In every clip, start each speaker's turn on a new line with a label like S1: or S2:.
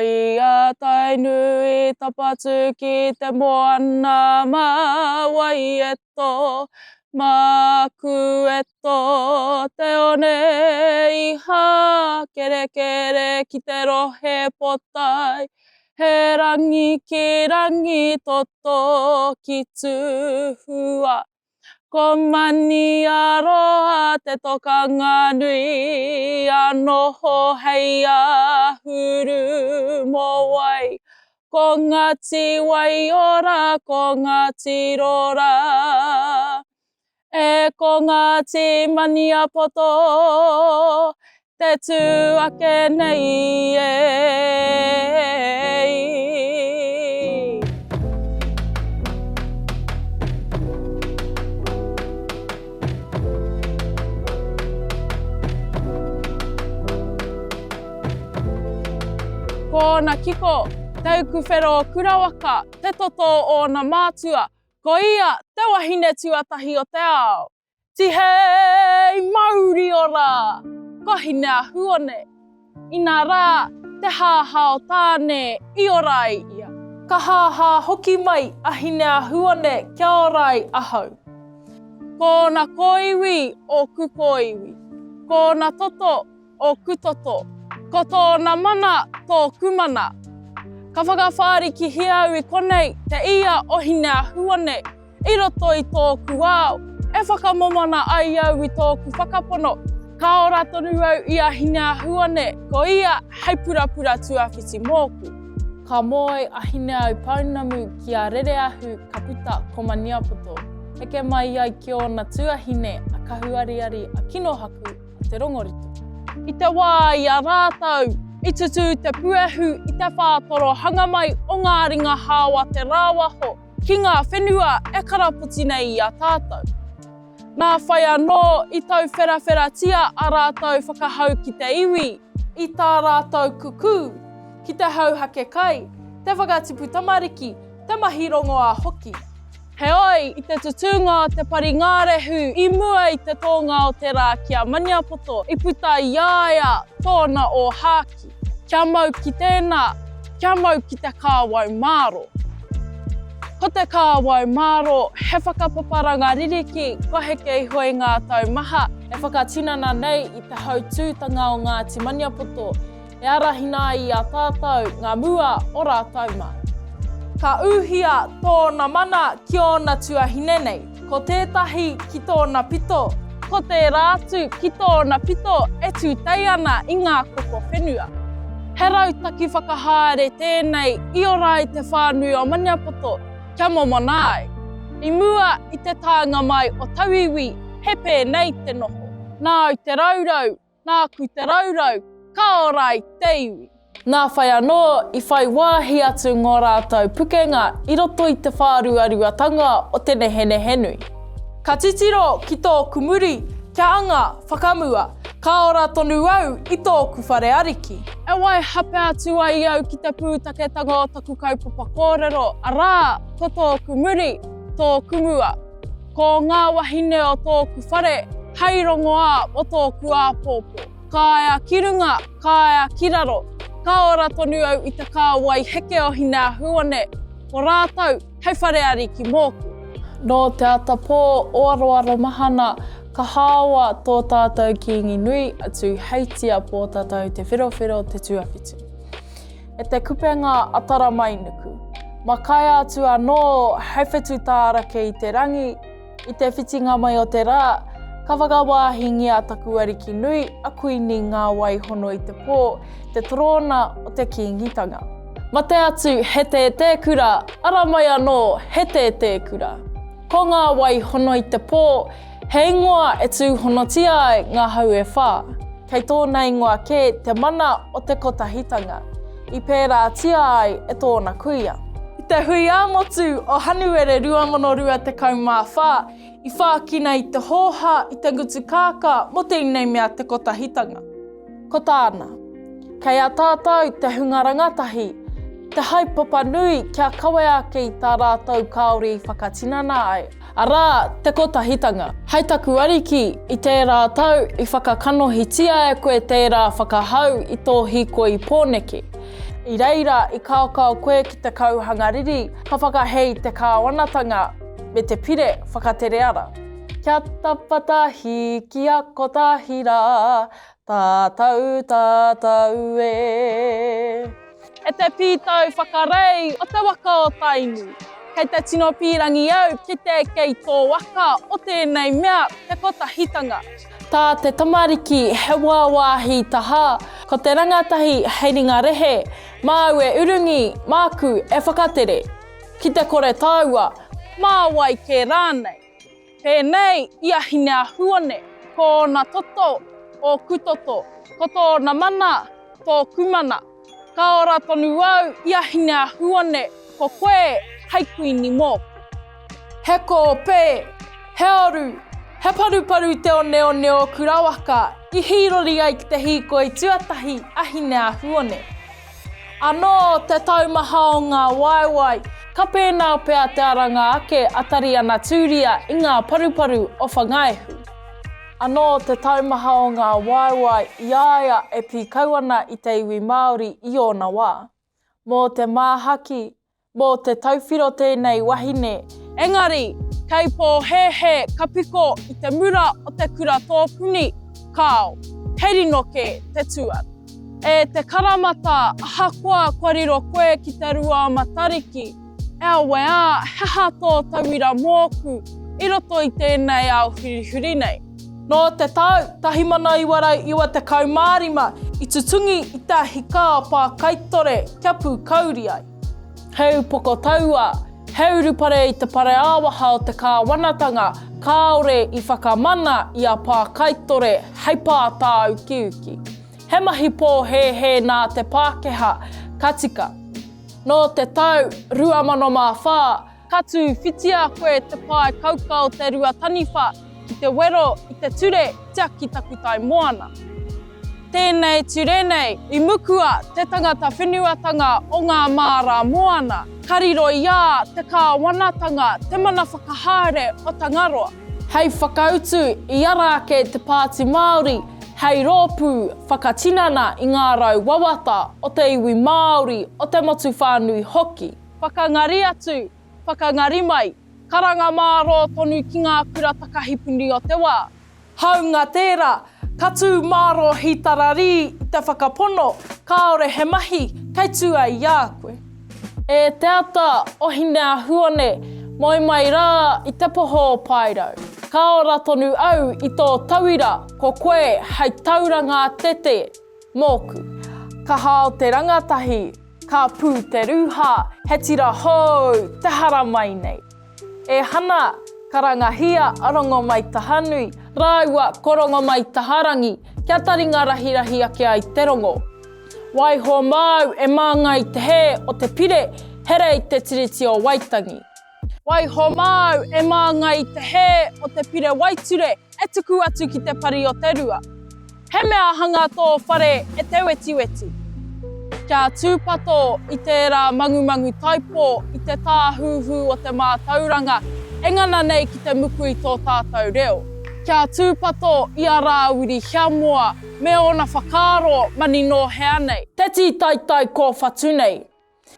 S1: i a Tainui tapatu ki te moana mā wai e tō, māku e tō te one i hākerekere ki te rohe potae, he rangi ki rangi toto ki Tuhua. Ko Maniaroa te tokanga nui a noho hei āhuru mōwai. Ko Ngāti Waiora, ko Ngāti Rora. E ko Ngāti Maniapoto te tū ake nei e. Ko ōna kiko, te uku whero o Kurawaka, te toto o ōna mātua, ko ia te wahine tuatahi o te ao. Tihei mauri ora! Ko Hineahuone, inā rā, te hāhā o Tāne i ora ai ia. Ka hāhā hoki mai a Hineahuone kia ora ai ahau. Ko ōna kōiwi ōku kōiwi. Ko ōna toto ōku toto. Ko tōna mana tōku mana. Ka whakawhārikihia au i konei te ia o Hineahuone i roto i tōku ao, e whakamomona ai au i tōku whakapono, ka ora tonu au i a Hineahuone, ko ia hei purapura tuawhiti mōku. Ka moe a Hineaupounamu ki a Rereahu ka puta ko Maniapoto. Heke mai ai ki ōna tuahine a Kahuariari a Kinohaku a Te Rongorito. I te wā i a rātou, i tutū te puehu i te whātoro hanga mai o ngā ringa hao a te rāwaho, ki ngā whenua e karapoti nei i a tātou. Nā whai anō i tauwherawheratia a rātou whakahau ki te iwi, i tā rātou kukū ki te hauhake kai, te whakatipu tamariki, te mahi rongoā hoki. Heoi, i te tutūnga o te pari ngārehu i mua i te tōnga o te rā ki a Maniapoto, i puta i a ia tōna ōhākī, Kia mau ki tēnā, kia mau ki te kāwau māro. Ko te kāwau māro, he whakapaparanga ririki kua heke iho i ngā tau maha, e whakatinana nei i te hautūtanga o Ngāti Maniapoto, e arahina ai i a tātou ngā mua o rātou mā. Ka ūhia tōna mana ki ōna tuahine nei, ko tētahi ki tōna pito, ko tērā atu ki tōna pito e tūtei ana i ngā koko whenua. He rautaki whakahaere tēnei i ora ai te whānui o Maniapoto kia momona ai. I mua i te taenga mai o tauiwi he pēnei te noho. Nāu te raurau, Nāku te raurau, ka ora ai te iwi. Nā whai anō i whai wāhi atu ngō rātou pukenga i roto i te whāruaruatanga o te nehenehenui. Ka titiro ki tōku muri, kia anga whakamua, ka ora tonu au i tōku whare ariki. E waihape atu ai au ki te pūtaketanga o taku kaupapa kōrero, arā, ko tōku muri, tōku mua. Ko ngā wahine o tōku whare hei rongoā mō tōku āpōpō. Ka ea ki runga, ka ea ki raro, ka ora tonu au i te kāwai heke o Hineahuone, ko rātou hei whare ariki mōku. Nō te atapō o Aroaromahana ka hāoa tō tātou Kīngi nui a Tūheitia Pōtatau Te Wherowhero Te Tuawhitu. E te kupenga a Taramainuku. Makaia atu anō hei whetū tārake i te rangi, i te whitinga mai o te rā, ka whakawāhingia taku ariki nui a Kuini Ngā-wai-hono-i-te-pō, te torōna o te Kīngitanga. Mate atu he tētēkura, ara mai anō he tētēkura. Ko Ngā-wai-hono-i-te-pō, he ingoa e tūhonotia ai ngā hau e whā. Kei tōna ingoa kē te mana o te kotahitanga, i pērātia ai e tōna kuia. I te hui ā-motu o Hanuere 2024, i whākina i te hōhā i te ngutu kākā mō tēnei mea te kotahitanga. Ko tāna, Kei a tātou te hunga rangatahi, te haepapa nui kia kawea ake i tā rātou kāore i whakatinana ai, arā, te kotahitanga. Hei taku Ariki, i tērā tau i whakakanohitia e koe tērā whakahau i tō hīkoi i Pōneke. I reira i kaokao koe ki te kauhanga riri, ka whakahē i te kāwanatanga me te pire whakatere ara. Kia tapatahi, kia kotahi rā, tātou, tātou e. E te pītau whakarei o te waka o Tainui. Kei te tino pīrangi au ki te eke i tō waka o tēnei mea te kotahitanga. Tā te tamariki he wāwāhi tahā, ko te rangatahi hei ringa rehe, māu e urungi, māku e whakatere. Ki te kore tāua, mā wai kē rānei? Pēnei i a Hineahuone, ko ōna toto, ōku toto, ko tōna mana, tōku mana. Ka ora tonu au i a Hineahuone, ko koe hei kuini mōku. He kōpē, he oru, he paruparu te oneone o Kurawaka i hīrori ai ki te hīkoi tuatahi a Hineahuone. Anō te taumaha o ngā waewae, ka pēnā pea te aranga ake a Tariana Tūria i ngā paruparu o Whangaehu. Anō te taumaha o ngā waewae i a ia e pīkau ana i te iwi Māori i ōna wā. Mō te māhaki, Mō te tauwhiro tēnei wahine. Engari, kei pōhēhē ka piko i te mura o te kura tōpuni, kāo, he rino kē te tuar. E te karamata, ahakoa kua riro koe ki te rua o Matariki, e aweā he aha tō tauira mōku i roto i tēnei ao hurihuri nei? Nō te tau 1995 i tutungi i te ahi kā pākaitore kia pūkauri ai. He upoko taua, he urupare i te pare ā-waha o te kāwanatanga kāore i whakamana i a Pākaitore hei pā tāukiuki. He mahi pōhēhē nā te Pākehā, ka tika. Nō te tau 2004, Ka tūwhitia koe te pae kauka o te Ruataniwha ki te wero i te ture tiaki takutai moana. Tēnei ture nei i mukua te tangata whenuatanga o ngā māra moana, ka riro i a te kāwanatanga te mana whakahaere o Tangaroa. Hei whakautu i ara ake te Pāti Māori hei rōpū whakatinana i ngā rau wawata o te iwi Māori, o te motu whānui hoki. Whakangari atu, whakangari mai, karanga mārō tonu ki ngā kura takahipuni o te wā. Hāunga tērā, ka tū mārō hītararī i te whakapono kāore he mahi kei tua i a koe. E te ata o Hineahuone, moe mai rā i te poho o Paerau. Ka ora tonu au i tō tauira, ko koe hei tauranga tete mōku. Ka hao te rangatahi, ka pū te rūhā, he tira hou te haramai nei. E Hana, karangahia a Rongomaitahanui rāua ko Rongomaitaharangi kia taringa rahirahi ake ai te rongo. Waiho māu e māngai i te hē o te pire here i te Tiriti o Waitangi. Waiho māu e māngai i te hē o te pire waeture e tuku atu ki te pari o te rua. He mea hanga tō whare e te wetiweti. Kia tūpato i tērā mangumangu taipō i te tāhūhū o te mātauranga e ngana nei ki te muku i tō tātou reo. Kia tūpato i a Rāwiri Hiamoa me ōna whakaaro maninōhea nei. Te tītaitai kōwhatu nei.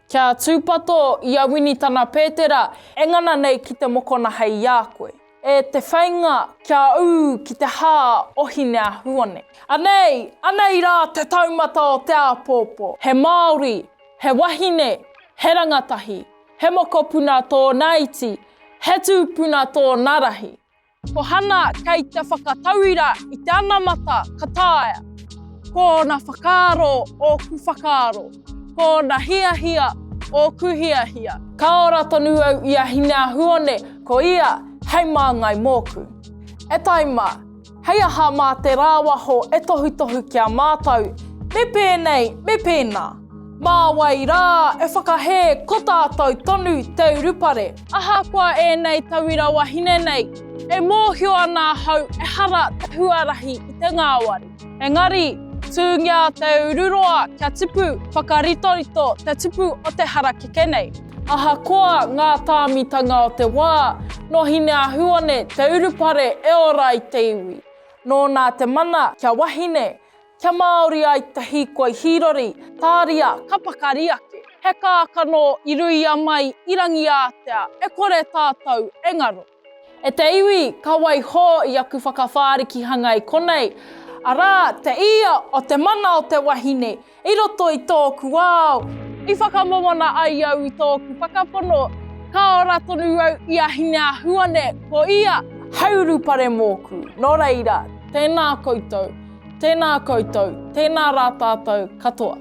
S1: Kia tūpato i a Winitana Pētera e ngana nei ki te mokona hei i a koe. E te whainga kia ū ki te hā o Hineahuone. Anei, anei rā te taumata o te āpōpō. He Māori, he wahine, he rangatahi, he mokopuna tōna iti, he tūpuna tōna rahi. Ko Hana kei te whakatauira i te anamata ka taea. Ko ōna whakaaro ōku whakaaro. Ko ōna hiahia ōku hiahia. Ka ora tonu au i a Hineahuone, ko ia hei māngai mōku. E tai mā, hei aha mā te rāwaho e tohutohu ki a mātou, me pēnei, me pēnā? Mā wai rā e whakahē ko tātou tonu te urupare? Ahakoa ēnei tauira wahine nei, e mōhio ana ahau ehara te huarahi i te ngāwari. Engari, tūngia te ururoa kia tipu whakaritorito te tupu o te harakeke nei. Ahakoa ngā tāmitanga o te wā, nō Hineahuone te urupare e ora ai te iwi. Nōna te mana kia wahine, Kia Māori ai te hīkoi hīrori, tāria ka pakari ake. He kākano i ruia mai i Rangiātea, e kore tātou e ngaro. E te iwi, ka waiho i aku whakawhārikihanga i konei, arā, te ia o te mana o te wahine i roto i tōku ao. I whakamomona ai au i tōku whakapono, ka ora tonu au i a Hineahuone, ko ia hei urupare mōku. Nō reira, tēnā koutou, tēnā koutou, tēnā rā tātou katoa.